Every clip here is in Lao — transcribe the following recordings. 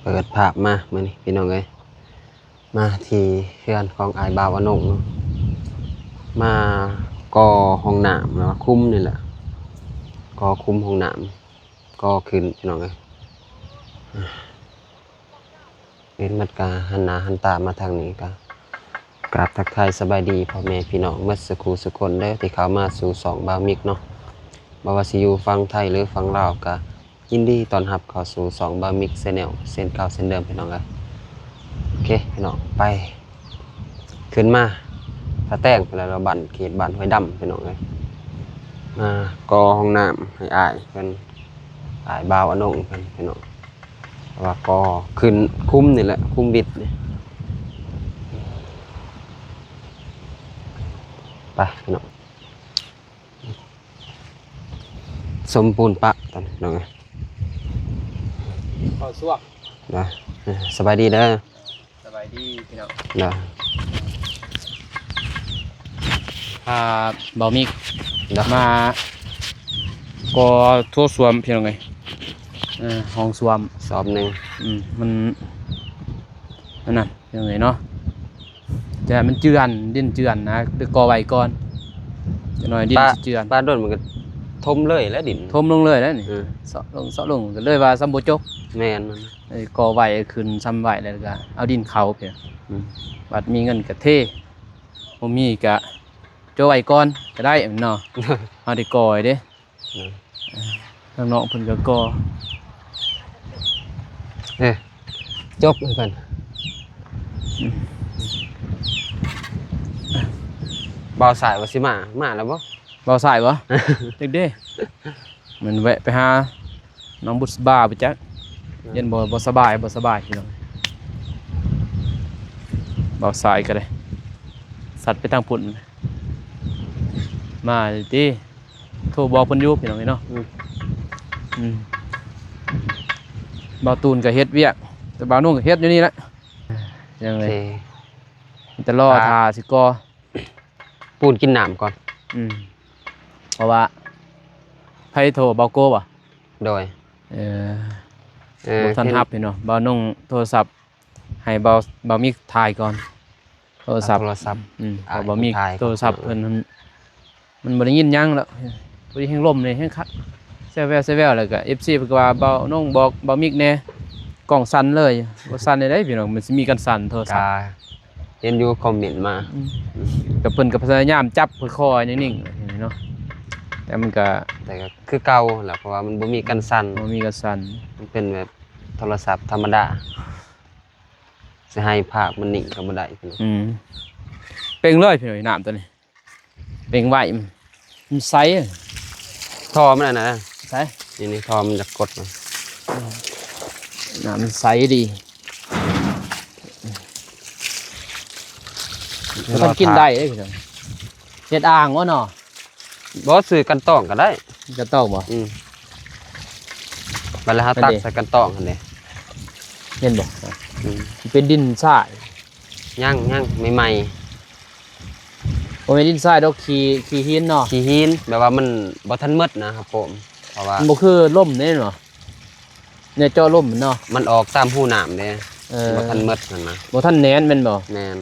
ເປີດພາບມາມື້ນີ້ພີ່ນ້ອງເອີຍ ມາທີ່ເຮືອນຂອງອ້າຍບ່າວອານົງເນາະ ມາກໍ່ຫ້ອງນ້ຳ ຫຼືວ່າຄຸ້ມນີ້ແຫຼະ ກໍ່ຄຸ້ມຫ້ອງນ້ຳ ກໍ່ຂຶ້ນພີ່ນ້ອງເອີຍ. ເຫັນໝົດກະຫັນໜ້າຫັນຕາມາທາງນີ້ ກະກາບທັກທາຍສະບາຍດີພໍ່ແມ່ພີ່ນ້ອງໝົດສູ່ຄູ່ສູ່ຄົນເດີ ທີ່ເຂົ້າມາສູ່ຊ່ອງບ່າວມິກເນາະ. ບໍ່ວ່າຊິຢູ່ຝັ່ງໄທ ຫຼື ຝັ່ງລາວ ກະຍິນດີຕ້ອນຮັບເຂົ້າສູ່ຊ່ອງບ່າວມິກແຊນແນວເຊັ່ນເກົ່າເຊັ່ນເດີມພີ່ນ້ອງເອີຍ. ໂອເຄພີ່ນ້ອງ ໄປ ຂຶ້ນມາສະແຕງໄປແລ້ວ ບ້ານ ເຂດບ້ານຫ້ວຍດຳພີ່ນ້ອງເອີຍ ມາກໍ່ຫ້ອງນ້ຳໃຫ້ອ້າຍເພິ່ນ ອ້າຍບ່າວອານົງເພິ່ນພີ່ນ້ອງ. ວ່າກໍ່ຂຶ້ນຄຸ້ມນີ້ແຫຼະ ຄຸ້ມວິດນີ້ ໄປພີ່ນ້ອງ ສົມປູນປະຕອນນີ້ພີ່ນ້ອງເອີຍ. ເຂົ້າຊ່ວງ ນະ ເອີ ສະບາຍດີເດີ. ສະບາຍດີພີ່ນ້ອງ ນະ ພາບ່າວມິກ ນະ ມາກໍ່ໂຖສ້ວມພີ່ນ້ອງເອີຍ ເອີ ຫ້ອງສ້ວມ ສອບໜຶ່ງ ອືມ ມັນ ອັນນັ້ນພີ່ນ້ອງເອີຍເນາະ ແຕ່ມັນເຈື່ອນ ດິນເຈື່ອນນະ ໄດ້ກໍ່ໄວ້ກ່ອນ ຈັກໜ້ອຍດິນ ປະ ຊິເຈື່ອນ ປະດົນມັນກໍຖົມເລີຍແຫຼະດິນ ຖົມລົງເລີຍແຫຼະນີ້ ເອີ ເຊາະລົງ ເຊາະລົງ ກໍເລີຍວ່າສ່ຳບໍ່ຈົກ ແມ່ນ ໄດ້ກໍ່ໄວ້ຂຶ້ນຊຳໄວ້ ແລ້ວກໍເອົາດິນເຂົ້າເພຍ ອືມ ບັດມີເງິນກໍເທ ບໍ່ມີກໍໂຈະໄວ້ກ່ອນກໍໄດ້ແມ່ນເນາະ ເຮົາໄດ້ກໍ່ໄວ້ເດ້ ເອີ ທາງນ້ອງເພິ່ນກໍກໍ່ ເອີ ຈົບໃຫ້ເພິ່ນ ອືມ ບ່າວສາຍວ່າຊິມາ ມາແລ້ວບໍ່? ບ່າວສາຍບໍ່? ຈັກເດ້ ມັນແວະໄປຫານ້ອງບຸດສະບາໄປຈັກ ເອີ ຢ້ານບໍ່ ບໍ່ສະບາຍ ບໍ່ສະບາຍພີ່ນ້ອງ ບ່າວສາຍກໍໄດ້ ສັດໄປທາງພຸ້ນ ມາຕິ ໂທບອກເພິ່ນຢູ່ພີ່ນ້ອງເອີຍເນາະ ອືມ ອືມ ບ່າວຕູນກໍເຮັດວຽກ ແຕ່ບ່າວນຸ່ງກໍເຮັດຢູ່ນີ້ແຫຼະ ຍັງເລີຍ ໂອເຄ ມີແຕ່ລໍຖ້າຊິກໍ່ ປູນກິນນ້ຳກ່ອນ ອືມ ເພາະວ່າ ໃຜໂທ ບ່າວໂກບໍ່? ໂດຍ ເອີ ເອີ ບໍ່ທັນຮັບເຫັນບໍ່ ບ່າວນຸ່ງໂທລະສັບ ໃຫ້ບ່າວ ບ່າວມິກຖ່າຍກ່ອນ ໂທລະສັບ ໂທລະສັບ ອືມ ເອົາ ບ່າວມິກຖ່າຍ ໂທລະສັບເພິ່ນ ມັນບໍ່ໄດ້ຍິນຫຍັງດອກ ພໍດີແຮງລົມນີ້ແຮງຄັກ ແຊວແວ່ວໆ ແລ້ວກໍເອັຟຊີເພິ່ນກໍວ່າ ບ່າວນົງບອກບ່າວມິກແດ່ ກ້ອງສັ່ນເລີຍ ບໍ່ສັ່ນໄດ້ພີ່ນ້ອງ ມັນຊິມີການສັ່ນໂທລະສັບ ກໍເຫັນຢູ່ຄອມເມັນມາ ອືມ ກໍເພິ່ນກໍພະຍາຍາມຈັບຄ່ອຍໆ ນິ່ງໆ ເນາະ ແຕ່ມັນກໍ ແຕ່ກໍຄືເກົ່າແຫຼະ ເພາະວ່າມັນບໍ່ມີການສັ່ນ ບໍ່ມີການສັ່ນ ມັນເປັນແບບໂທລະສັບທຳມະດາ ຊິໃຫ້ພາບມັນນິ່ງກໍບໍ່ໄດ້ ອືມ ເປັ່ງເລີຍພີ່ນ້ອງ ນ້ຳຕົວນີ້ ເປັ່ງໄວ້ ມັນໃສ ທໍ່ມັນອັນນັ້ນນະ ໃສ ນີ້ໆ ທໍ່ມັນຈະກົດ ອືມ ນ້ຳມັນໃສດີ ມັນກິນໄດ້ເດ້ພີ່ນ້ອງ ເຮັດອ່າງບໍ່ເນາະ? ບໍ່ ຊື້ກັນຕອງກໍໄດ້ ກັນຕອງບໍ່? ອືມ ບັດແລ້ວເຮົາຕັກໃສ່ກັນຕອງຫັ້ນເດ້ ເຫັນບໍ່? ອືມ ເປັນດິນຊາຍ ຍັງ ຍັງໃໝ່ໆ ບໍ່ແມ່ນດິນຊາຍດອກ ຂີ້ ຂີ້ຫີນເນາະ ຂີ້ຫີນ ແບບວ່າມັນບໍ່ທັນໝົດນະ ເຮົາໂປະ ເພາະວ່າ ມັນບໍ່ຄືລົມເດ້ເນາະ ແນວເຈາະລົມເນາະ ມັນອອກຕາມຮູນ້ຳເດ້ ເອີ ບໍ່ທັນໝົດຫັ້ນນະ ບໍ່ທັນແໜ້ນແມ່ນບໍ່? ແມ່ນ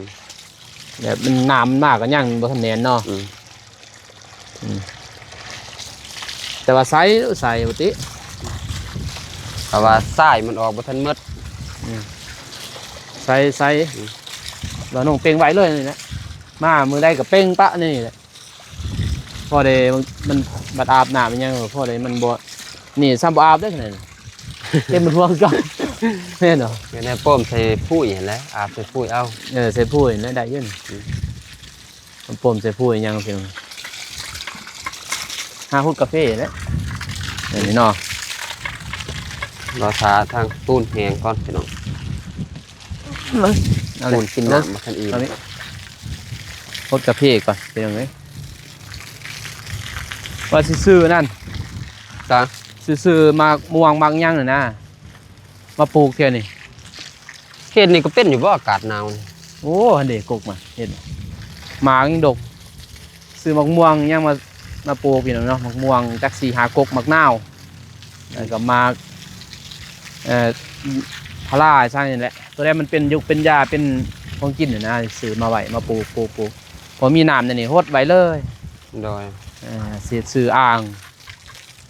ແບບມັນ ນ້ຳມັນມາກໍຍັງບໍ່ທັນແໜ້ນເນາະ ອືມ ອືມ ແຕ່ວ່າໃສ ໃສບໍ່ຕິ ເພາະວ່າຊາຍມັນອອກບໍ່ທັນໝົດ ອືມ ໃສ ໃສ ອືມ ບ່າວນົງເປັ່ງໄວ້ເລີຍນີ້ແຫຼະ ມາມື້ໃດກໍເປັ່ງປະນີ້ແຫຼະ ພໍໄດ້ ມັນບັດອາບນ້ຳອີ່ຫຍັງ ພໍໄດ້ມັນບໍ່ ນີ້ຊ້ຳບໍ່ອາບເດ້ຂະໜາດນີ້ ເຕັມຫົວຄືເກົ່າ ແມ່ນບໍ່? ກໍແນວປ້ອມໃສ່ປຸ້ຍຫັ້ນແຫຼະ ອາບໃສ່ປຸ້ຍເອົາ ເອີ ໃສ່ປຸ້ຍນັ້ນໄດ້ຢູ່ນີ້ ອືມ ປ້ອມໃສ່ປຸ້ຍຫຍັງ ພີ່ນ້ອງ ຫາຫຸດກາເຟແຫຼະ ອັນນີ້ເນາະ ລໍຖ້າທາງປູນແຫ້ງກ່ອນ ພີ່ນ້ອງ ເອົາເລີຍ ປູນກິນນ້ຳບໍ່ທັນອີ່ມ ເອົານີ້ ຫົດກາເຟກ່ອນ ພີ່ນ້ອງເອີຍ ວ່າຊິຊື້ນັ້ນ ຈ້າ ຊິຊື້ໝາກມ່ວງໝາກຫຍັງຫັ້ນນະ ມາປູກແຖວນີ້ ເຂດນີ້ກໍເປັນຢູ່ບໍ່ ອາກາດໜາວນີ້? ໂອ້ ຫັ້ນເດ້ ກົກມາເຮັດ ໝາກຍັງດົກ ຊື້ໝາກມ່ວງຫຍັງມາ ມາປູກ ພີ່ນ້ອງເນາະ ໝາກມ່ວງຈັກສີ່ຫ້າກົກ ໝາກນາວ ແລ້ວກໍໝາກ ເອີ ຫ ພາລາຊ່າງນີ້ແຫຼະ ໂຕໃດມັນເປັນຢູກເປັນຢາ ເປັນຂອງກິນຫັ້ນນະ ຊື້ມາໄວ້ ມາປູກ ປູກ ປູກ ພໍມີນ້ຳແນວນີ້ຫົດໄວ້ເລີຍ. ໂດຍ ເອີ ຊິຊື້ອ່າງ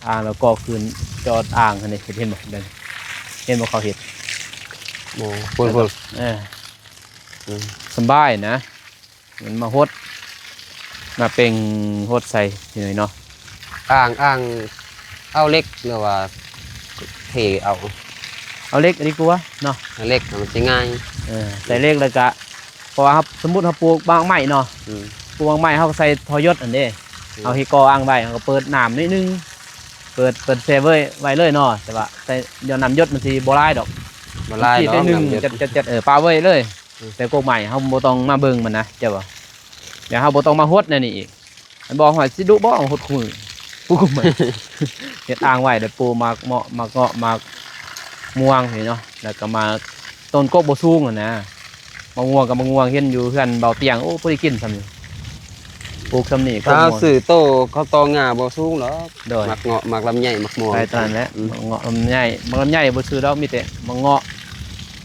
ອ່າງແລ້ວກໍຂຶ້ນຈອດອ່າງຫັ້ນນີ້ ເຫັນບໍ່? ເຫັນບໍ່ເຂົາເຮັດ? ໂອ້ ພຸ້ນໆ ເອີ ອືມ ສຳບາຍນະ. ມັນມາຫົດ ມາເປັ່ງຫົດໃສ່ນີ້ເນາະ. ອ່າງ ອ່າງເອົາເຫຼັກ ຫຼືວ່າເທເອົາ? ເອົາເຫຼັກດີກວ່າເນາະ ເອົາເຫຼັກມັນຊິງ່າຍ. ເອີ ໃສ່ເຫຼັກແລ້ວກະ ເພາະວ່າເຮົາ ສົມມຸດເຮົາປູກໝາກໄມ້ເນາະ ອືມ ປູກໝາກໄມ້ເຮົາກໍໃສ່ທໍ່ຢົດຫັ້ນເດ້. ອືມ ເຮົາເຮັດກໍອ່າງໄວ້ ເຮົາກໍເປີດນ້ຳໜ້ອຍໜຶ່ງ ເປີດ ເປີດແຊ່ໄວ້ ໄວ້ເລີຍເນາະ. ແຕ່ວ່າໃສ່ ຍ້ອນນ້ຳຢົດມັນຊິບໍ່ຫຼາຍດອກ ບໍ່ຫຼາຍດອກ ໜຶ່ງ ນ້ຳຢົດ ຈັດໆ ເອີ ປະໄວ້ເລີຍ. ອືມ ແຕ່ກົກໄມ້ເຮົາບໍ່ຕ້ອງມາເບິ່ງມັນນະ ເຈົ້າວ່າ ແລ້ວເຮົາບໍ່ຕ້ອງມາຫົດແນວນີ້ອີກ. ອັນບອກວ່າຊິດຸບໍ່ ຫົດຄູ່ມື້ ປູກກົກໄມ້ ເຮັດອ່າງໄວ້ ແລ້ວປູກໝາກເໝາະ ໝາກເງາະ ໝາກມ່ວງນີ້ເນາະ ແລ້ວກໍໝາກ ຕົ້ນກົກບໍ່ສູງຫັ້ນນະ. ໝາກມ່ວງກັບໝາກມ່ວງເຫັນຢູ່ເຮືອນເບົາຕຽງ ໂອ້ ພໍໄດ້ກິນຊ່ຳນີ້ ປູກຊ່ຳນີ້. ຖ້າເຮົາຊື້ໂຕເຂົາຕໍ່ຫຍ້າບໍ່ສູງດອກ. ໂດຍ ໝາກເງາະ ໝາກລຳໄຍ ໝາກມ່ວງ ໄປຕາມນັ້ນແຫຼະ. ອືມ ໝາກເງາະ ລຳໄຍ ໝາກລຳໄຍບໍ່ຊື້ດອກ ມີແຕ່ໝາກເງາະ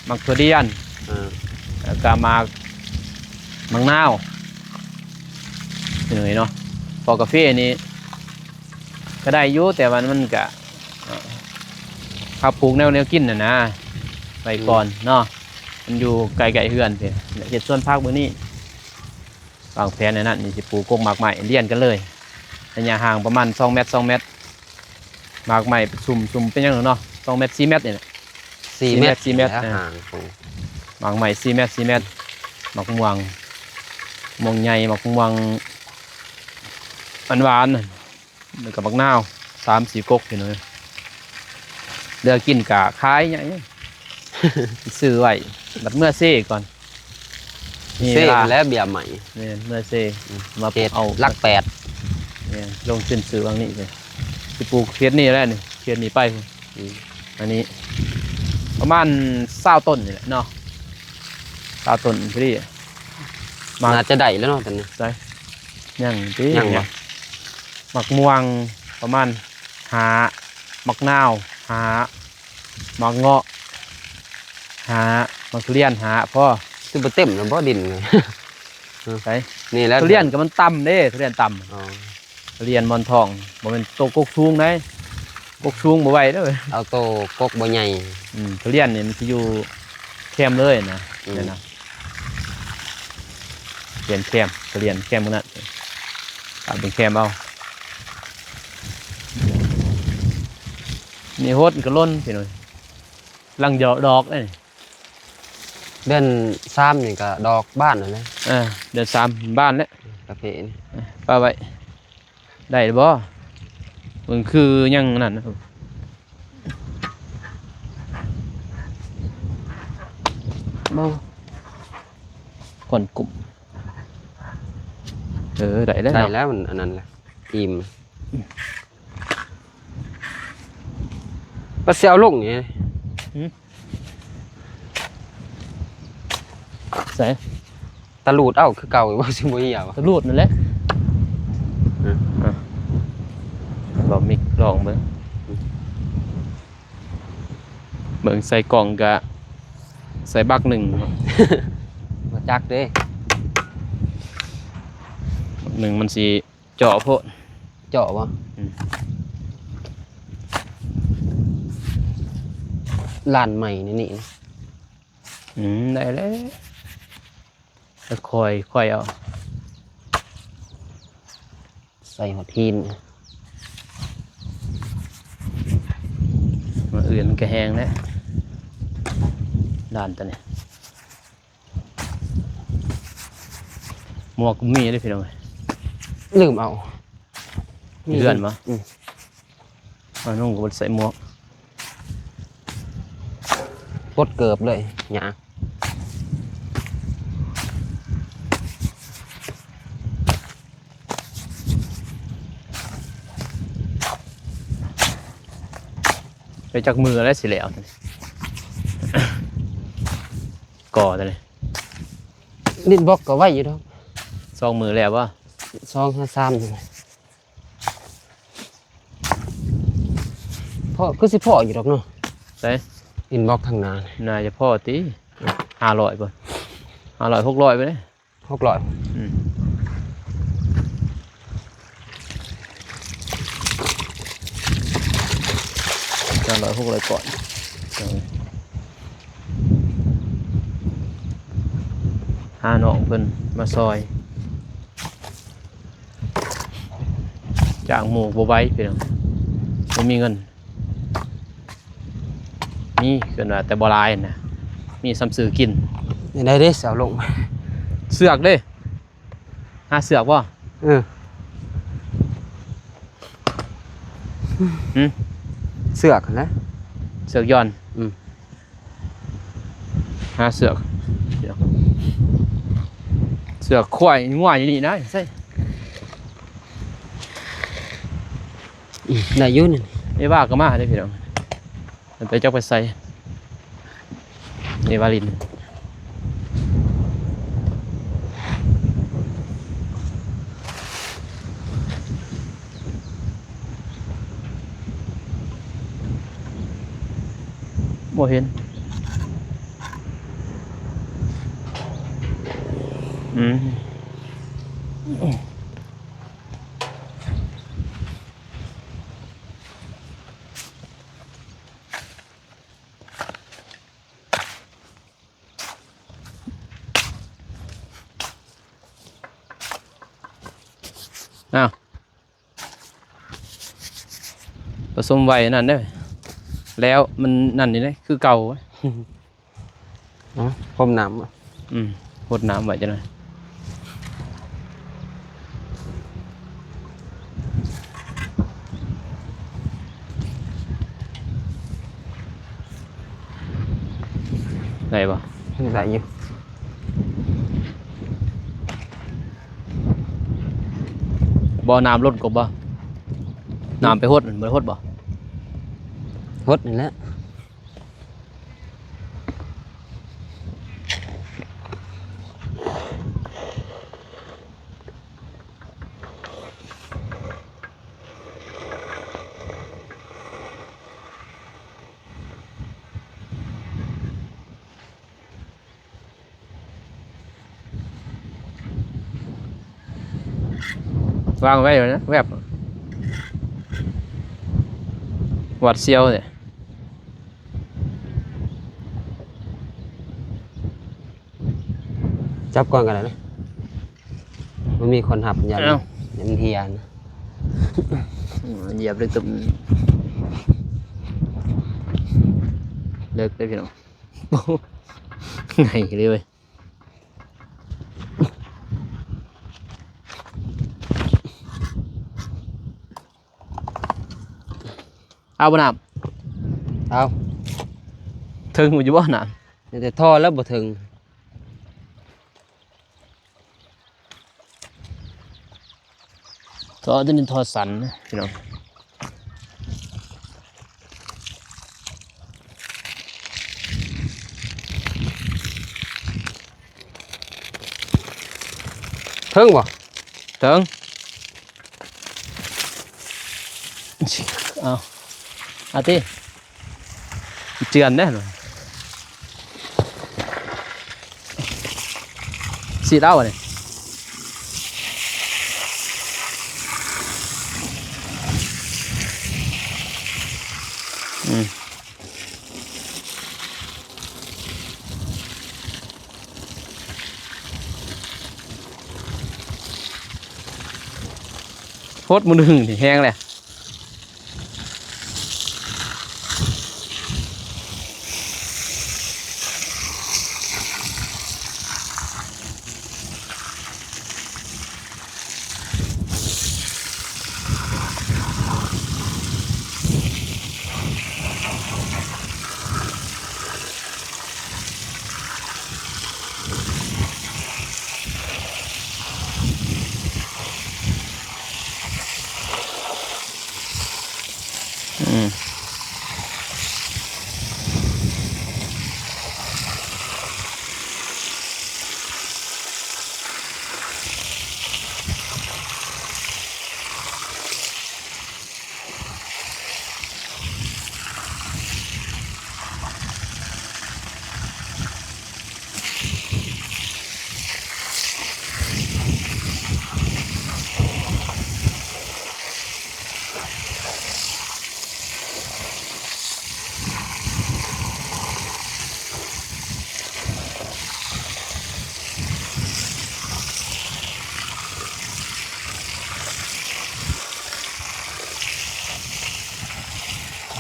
ໝາກຖົ່ວດຽນ ອ່າ ແລ້ວກໍໝາກ ໝາກນາວ ເປັນຫຍັງເນາະ. ເພາະກາເຟນີ້ກໍໄດ້ຢູ່ ແຕ່ວ່າມັນກະ ເຮົາປູກແນວ ແນວກິນຫັ້ນນະ ໄວ້ກ່ອນເນາະ. ອືມ ມັນຢູ່ໃກ້ໆເຮືອນພີ້ ເຮັດສວນຜັກມື້ນີ້ ວາງແຜນແນວນັ້ນ ນີ້ຊິປູກກົກໝາກໄມ້ລຽນກັນເລີຍ ໄລຍະຫ່າງປະມານສອງແມັດ ສອງແມັດ. ໝາກໄມ້ຊຸ່ມ ຊຸ່ມເປັນຫຍັງເນາະ ສອງແມັດ ສີ່ແມັດນີ້ແຫຼະ ສີ່ແມັດ ສີ່ແມັດ ສີ່ແມັດ ເອີ ຫ່າງຂອງ ໝາກໄມ້ສີ່ແມັດ ສີ່ແມັດ. ໝາກມ່ວງ ມ່ວງໃຫຍ່ ໝາກມ່ວງຫວານໆ ແລ້ວກໍໝາກນາວ ສາມສີ່ກົກ ພີ່ນ້ອງ. ເຫຼືອກິນກະຂາຍຫຍັງ ຊື້ໄວ້ ບັດເມືອເຊກ່ອນ. ມີເວລາ ເຊແລ້ວເບ້ຍໃໝ່ ແມ່ນ ເມືອເຊ ອືມ ມາເຮັດເອົາຫຼັກແປດ ແມ່ນ ລົງທຶນຊື້ຫວ່າງນີ້ເລີຍ. ຊິປູກເຂດນີ້ແຫຼະນີ້ ເຂດນີ້ໄປພຸ້ນ. ອືມ ອັນນີ້ປະມານຊາວຕົ້ນນີ້ແຫຼະເນາະ ຊາວຕົ້ນພໍດີ. ໜ້າຈະໄດ້ແລ້ວເນາະຕອນນີ້ ໃສ ຍັງຕິ ຍັງບໍ່? ໝາກມ່ວງປະມານຫ້າ ໝາກນາວຫ້າ ໝາກເງາະຫ້າ ໝາກທຸລຽນຫ້າ ພໍ. ຄືບໍ່ເຕັມແລ້ວບໍ່ດິນ ໃສ ນີ້ແຫຼະ ທຸລຽນກໍມັນຕ່ຳເດ້ ທຸລຽນຕ່ຳ. ອໍ ທຸລຽນໝອນທອງ ບໍ່ແມ່ນໂຕກົກສູງໃດ ກົກສູງບໍ່ໄຫວເດີ້ ເອົາໂຕກົກບໍ່ໃຫຍ່. ອືມ ທຸລຽນນີ້ມັນຊິຢູ່ແຄມເລີຍນະ. ອືມ ແມ່ນນະ ຕຽນແຄມ ຕະຫຼຽນແຄມຂະໜາດ ຕາມເປັນແຄມເອົາ. ນີ້ຫົດກໍຫຼົ່ນພີ່ນ້ອງ ລັງດອກເດ້. ເດືອນສາມນີ້ກໍດອກບານແລ້ວ. ເອີ ເດືອນສາມບານແລ້ວ ກາເຟນີ້. ເອີ ປະໄວ້ ໄດ້ບໍ່? ເບິ່ງຄືຍັງນັ້ນ ບໍ່ ກ່ອນກຸ່ມ. ເອີ ໄດ້ແລ້ວ ໄດ້ແລ້ວ ເນາະ ມັນອັນນັ້ນແຫຼະ ອີ່ມ. ວ່າຊິເອົາລົງນີ້ ຫື? ໃສ? ຕະລູດເອົາຄືເກົ່າ ວ່າຊິບໍ່ເຫຍວະ ຕະລູດນັ້ນແຫຼະ. ອືມ ອ່ະ ເບົາມິກລອງເບິ່ງ. ອືມ ເບິ່ງໃສ່ກ່ອງກະໃສ່ບັກໜຶ່ງ ບໍ່ຈັກເດ້ ບັກໜຶ່ງມັນຊິ ເຈາະໂພດ ເຈາະບໍ່? ອືມ ລ້ານໃໝ່ນີ້ ນີ້. ອືມ ໄດ້ແລ້ວ ຄ່ອຍໆເອົາ ໃສ່ຮອດຫີນ ມື້ອື່ນມັນກະແຫ້ງແລ້ວ ດ້ານຕົວນີ້. ໝວກກໍມີເດ້ພີ່ນ້ອງເອີຍ ລືມເອົາ ມີເຮືອນບໍ່? ອືມ ອ້າວ ນ້ອງກໍບໍ່ໄດ້ໃສ່ໝວກ ປົດເກີບເລີຍ ຍາກ. ໄປຈັກມື້ແລ້ວຊິແລ້ວ ກໍຕົວນີ້ ດິນບລັອກກໍໄວຢູ່ດອກ ສອງມື້ແລ້ວບໍ່? ສອງຫາສາມນີ້ ພໍ ຄືຊິພໍຢູ່ດອກເນາະ ໃສ? ອິນບັອກທາງໜ້ານີ້ ໜ້າຈະພໍຕິ ຫ້າຮ້ອຍພຸ້ນ ຫ້າຮ້ອຍ ຫົກຮ້ອຍພຸ້ນເດ້ ຫົກຮ້ອຍ ອືມ ຫ້າຮ້ອຍ ຫົກຮ້ອຍກ່ອນ ຫານ້ອງເພິ່ນມາຊ່ອຍ ຈ້າງໝູ່ບໍ່ໄຫວພີ່ນ້ອງ ບໍ່ມີເງິນ ມີເພິ່ນວ່າ ແຕ່ບໍ່ຫຼາຍນະ ມີສ່ຳຊື້ກິນ ໄດ້ເດ້ ເອົາລົງ ເຊືອກເດ້ ຫາເຊືອກບໍ່? ເອີ ຫື? ເຊືອກຫັ້ນແຫຼະ ເຊືອກຢ່ອນ ອືມ ຫາເຊືອກ ເຊືອກຄວາຍງົວຢູ່ນີ້ນະ ໃສ່ ອືມ ໄດ້ຢູ່ນີ້ ເອວາກໍມາເດ້ພີ່ນ້ອງ ໄປຈັກໄປໃສ ເອວາລິນ ບໍ່ເຫັນ ອືມ. ອ້າວ ປະສົມໄວ້ນັ້ນເດີ້ ແລ້ວມັນນັ້ນນີ້ເດ້ ຄືເກົ່າ ອືມ ພົມນ້ຳ ອືມ ຫົດນ້ຳໄວ້ຈັກໜ່ອຍ. ໄດ້ບໍ່? ໄດ້ຢູ່. ບໍ່ ນ້ຳລົ້ນກົບບໍ່? ນ້ຳໄປຫົດ ບໍ່ໄດ້ຫົດບໍ່? ຫົດນີ້ແຫຼະ. ວາງໄວ້ນະ ແວບ ຫວາດສຽວເດ. ຈັບກ່ອນກໍໄດ້ນະ ມັນມີຄົນຮັບ ຢ້ານ ອ້າວ ຢ້ານມັນເຫຍນະ ຢຽບເລີຍ ຕຶບ ເລິກເລີຍພີ່ນ້ອງ ໄຫຍ່ເລີຍເວີຍ. ເອົາບໍ່ນ້ຳ? ເອົາ. ເຖິງຢູ່ບໍ່ນ້ຳ? ແຕ່ທໍ່ແລ້ວບໍ່ເຖິງ. ທໍ່ຕົວນີ້ທໍ່ສັ້ນນະພີ່ນ້ອງ. ເຖິງບໍ່? ເຖິງ. ເອົາ ເອົາຕິ ເຈື່ອນເດ້ ສີດເອົານີ້ ອືມ. ຫົດມື້ໜຶ່ງນີ້ແຮງແຫຼະ. ອືມ. ອ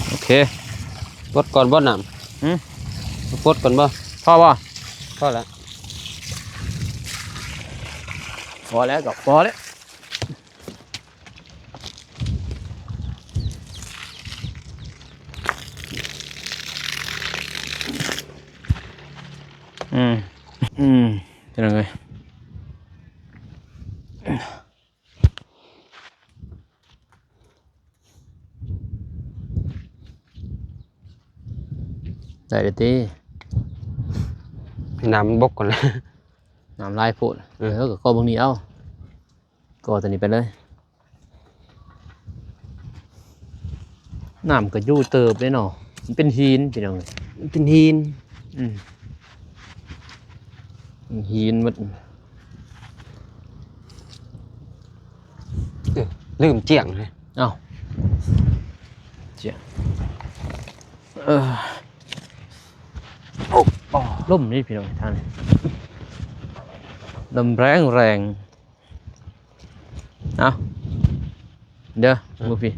ໂອເຄ ປົດກ່ອນບໍ່ນ້ຳ? ຫືມ? ປົດກ່ອນບໍ່? ພໍບໍ່? ພໍລະ ພໍແລ້ວກໍພໍແລ້ວ. ອືມ ອືມ ເປັນຫຍັງເອີຍ? ໄດ້ແລ້ວຕິ? ນ້ຳມັນບົກກ່ອນລະ ນ້ຳຫຼາຍໂພດ. ເອີ ເອີ ກໍເກາະເບິ່ງນີ້ເອົາ ເກາະຕົວນີ້ໄປເລີຍ. ນ້ຳກໍຢູ່ເຕີບເດ້ເນາະ ມັນເປັນຫີນພີ່ນ້ອງເອີຍ ມັນເປັນຫີນ. ອືມ ຫີນໝົດ. ເອີ ລືມຈ້ຽງເລີຍ. ເອົ້າ ຈ້ຽງ ເອີ ໂອ້ ລົມນີ້ພີ່ນ້ອງ ທາງນີ້ ລົມແຮງໆ. ເອົາ ເດີ ເອີ ເບິ່ງພີ້.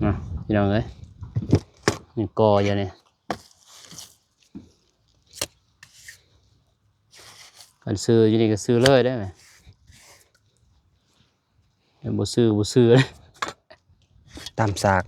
ນະ ພີ່ນ້ອງເອີຍ ຍັງກໍ່ຢູ່ນີ້. ຄັນຊື້ຢູ່ນີ້ກໍຊື້ເລີຍໄດ້ ບໍ່ຊື້ ບໍ່ຊື້ ຕາມສາກ.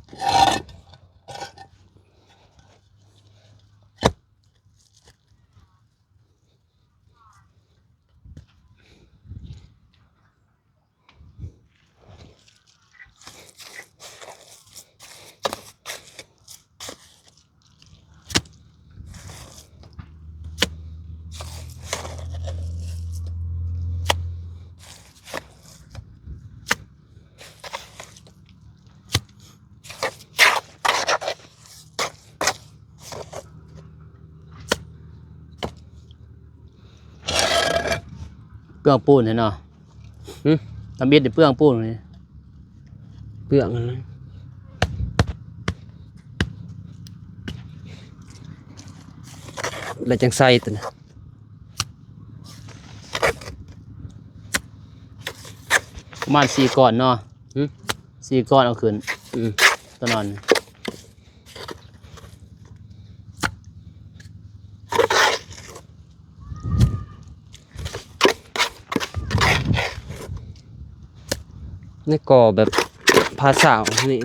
ເປືອງປູນເຫັນເນາະ. ຫຶ? ທຳອິດນີ້ເປືອງປູນນີ້ ເປືອງຫັ້ນນະ ແລ້ວຈັ່ງໃສ່ຕົວນີ້ ປະມານສີ່ກ້ອນເນາະ. ຫຶ? ສີ່ກ້ອນເອົາຂຶ້ນ. ອືມ ຕົວນອນ. ໃນກໍແບບພາສານີ້.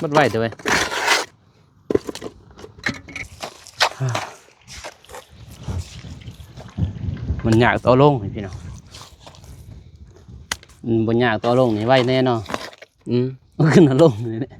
ມັນໄວແທ້ເວີຍ. ມັນຍາກຕໍ່ລົງນີ້ພີ່ນ້ອງ. ມັນບໍ່ຍາກຕໍ່ລົງນີ້ ໄວແນ່ເນາະ. ອືມ ມັນຂຶ້ນເອົາລົງນີ້ແຫຼະ.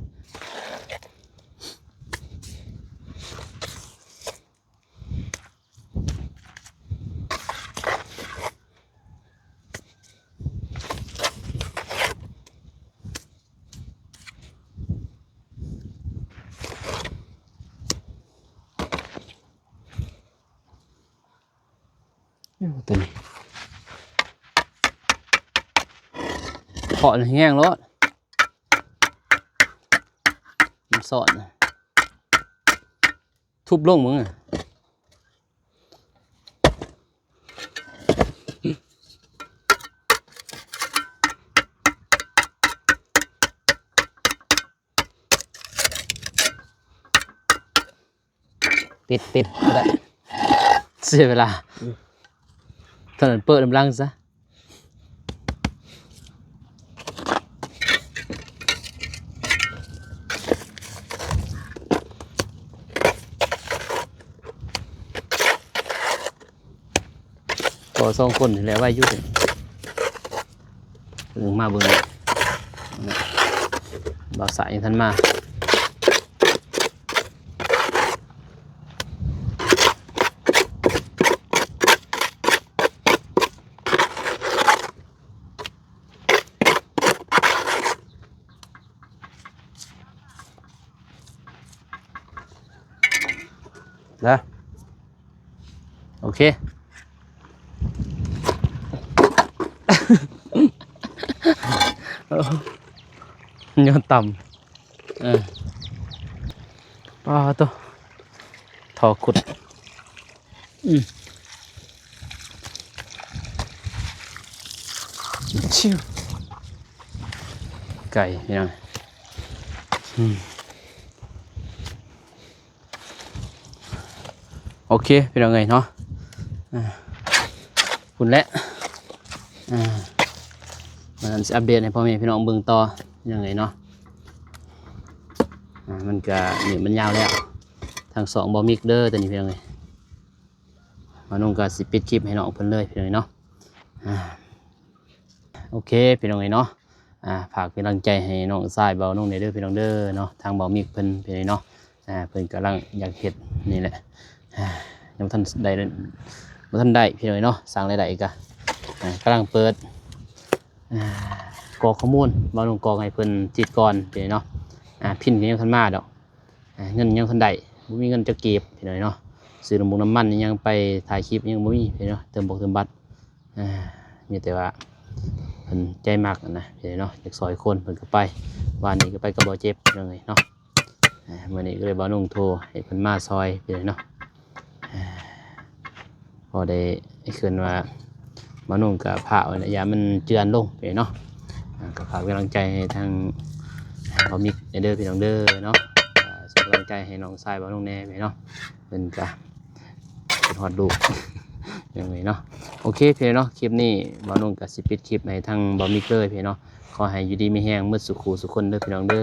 ໂອ້ ຕົວນີ້ ເຄາະແຮງໂລດ ມັນຊ້ອນ. ທຸບລົງເບິ່ງ. ປິດ ປິດ ບໍ່ໄດ້ ເສຍເວລາ. ອືມ ເທົ່ານັ້ນເປີດນຳຫຼັງຊະ. ກໍສອງຄົນນີ້ແຫຼະໄວຢູ່. ເບິ່ງມາເບິ່ງ ບ່າວສາຍຍັງທັນມາ. ນະ ໂອເຄ ຍ້ອນຕ່ຳ. ເອີ ປາໂຕ ທໍ່ຂຸດ. ອືມ ຊິວ ໄກ່ພີ່ນ້ອງ. ອືມ ໂອເຄພີ່ນ້ອງເອີຍເນາະ ອ່າ ພຸ້ນແຫຼະ ອ່າ ມັນຊິອັບເດດໃຫ້ພໍ່ແມ່ພີ່ນ້ອງເບິ່ງຕໍ່ພີ່ນ້ອງເອີຍເນາະ. ອ່າ ມັນກະນີ້ມັນຍາວແລ້ວ ທາງຊ່ອງບ່າວມິກເດີ ຕອນນີ້ພີ່ນ້ອງເອີຍ. ບ່າວນົງກໍຊິປິດຄລິບໃຫ້ນ້ອງເພິ່ນເລີຍພີ່ນ້ອງເນາະ. ອ່າ ໂອເຄພີ່ນ້ອງເອີຍເນາະ ອ່າ ຝາກເປັນກຳລັງໃຈໃຫ້ນ້ອງຊາຍບ່າວນົງແດ່ເດີພີ່ນ້ອງເດີເນາະ. ທາງບ່າວມິກເພິ່ນພີ່ນ້ອງເນາະ ອ່າ ເພິ່ນກຳລັງຢາກເຮັດນີ້ແຫຼະ ອ່າ ຍັງບໍ່ທັນໄດ້ ບໍ່ທັນໄດ້ພີ່ນ້ອງເອີຍເນາະ. ສ້າງລາຍໄດ້ກໍ ອ່າ ກຳລັງເປີດ ອ່າ ກອກຂໍ້ມູນ ບ່າວນົງກອກໃຫ້ເພິ່ນຕິດກ່ອນພີ່ນ້ອງເນາະ. ອ່າ ພິນກໍຍັງບໍ່ທັນມາດອກ ອ່າ ເງິນຍັງບໍ່ທັນໄດ້ ບໍ່ມີເງິນຈັກກີບພີ່ນ້ອງເນາະ. ຊື້ນ້ຳມັນ ນ້ຳມັນຍັງໄປຖ່າຍຄລິບຍັງບໍ່ມີພີ່ນ້ອງເນາະ ເຕີມບົກເຕີມບັດ. ອ່າ ມີແຕ່ວ່າເພິ່ນໃຈມັກຫັ້ນນະພີ່ນ້ອງເນາະ ຢາກຊ່ອຍຄົນເພິ່ນກໍໄປ. ວານນີ້ກໍໄປກັບບ່າວເຈັບພີ່ນ້ອງເອີຍເນາະ. ອ່າ ມື້ນີ້ກໍເລີຍບ່າວນົງໂທໃຫ້ເພິ່ນມາຊ່ອຍພີ່ນ້ອງເນາະ. ອ່າ ພໍໄດ້ ຄືວ່າບ່າວນົງກໍພາກໄວ້ນະ ຢ່າມັນເຈື່ອນລົງເນາະ. ອ່າ ກໍຝາກເປັນກຳລັງໃຈໃຫ້ທາງບ່າວມິກແດ່ເດີພີ່ນ້ອງເດີເນາະ. ອ່າ ສົ່ງກຳລັງໃຈໃຫ້ນ້ອງຊາຍບ່າວນົງແດ່ເນາະ ເພິ່ນກະຄິດຮອດລູກ ຈັ່ງໃດເນາະ. ໂອເຄພີ່ນ້ອງເນາະ ຄລິບນີ້ບ່າວນົງກໍຊິປິດຄລິບໃຫ້ທາງບ່າວມິກເລີຍພີ່ນ້ອງເນາະ. ຂໍໃຫ້ຢູ່ດີມີແຮງໝົດສູ່ຄູ່ສູ່ຄົນເດີພີ່ນ້ອງເດີ.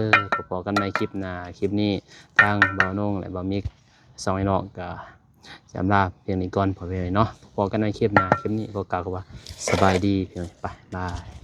ພໍ້ກັນໃໝ່ຄລິບໜ້າ ຄລິບນີ້ທາງບ່າວນົງ ແລະ ບ່າວມິກ ສອງອ້າຍນ້ອງກໍຈະອຳລາພຽງນີ້ກ່ອນພໍ່ແມ່ເນາະ. ພໍ້ກັນໃໝ່ຄລິບໜ້າ ຄລິບນີ້ຂໍກ່າວຄຳວ່າສະບາຍດີພີ່ນ້ອງ ບາຍບາຍ.